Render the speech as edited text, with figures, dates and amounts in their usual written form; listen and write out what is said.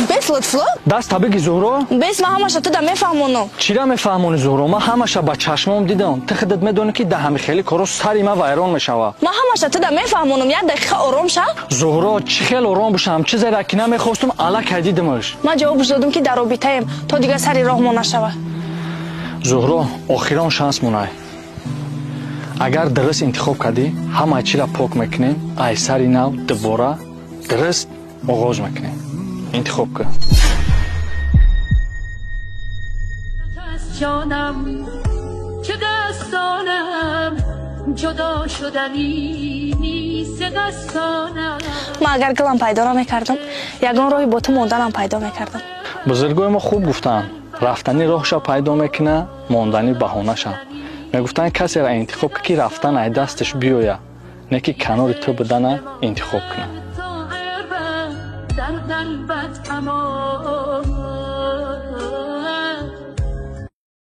Бес, Лутфулло. Даста биги, Зуҳро. Бес, ман ҳамаша туда мефаҳмонам. Чира мефаҳмонӣ, Зуҳро? Ман ҳамаша ба чашмом дидам. Ту худат медонӣ, ки даҳами хеле коро сари ман вайрон мешавад. Ман ҳамаша туда мефаҳмонам, як дақиқа ором шав. Зуҳро, чӣ хел ором бошам? Чизера ки намехостум, аллакай дидимаш. Ман ҷавобш додум, ки дар робитаем, то дигар сари роҳ мо нашавад. Зуҳро, охирон шанс монай. Агар дуруст интихоб кардӣ, ҳамаи чиро пок мекунем, ай сари нав дубора дуруст оғоз мекунем. Интихоб кун. Аз ҷонам که دستانم جدا شدنی نیست دستانم. Ман агар гулам пайдо намекардам, ягон роҳи бо ту монданам пайдо мекардам. Бузургои мо хуб гуфтанд: рафтанӣ роҳша пайдо мекуна, монданӣ баҳонаша. Мегуфтанд, касеро интихоб кун, ки рафтан ай дасташ биёя, не ки канори ту будана интихоб куна. تا در قلبت امان.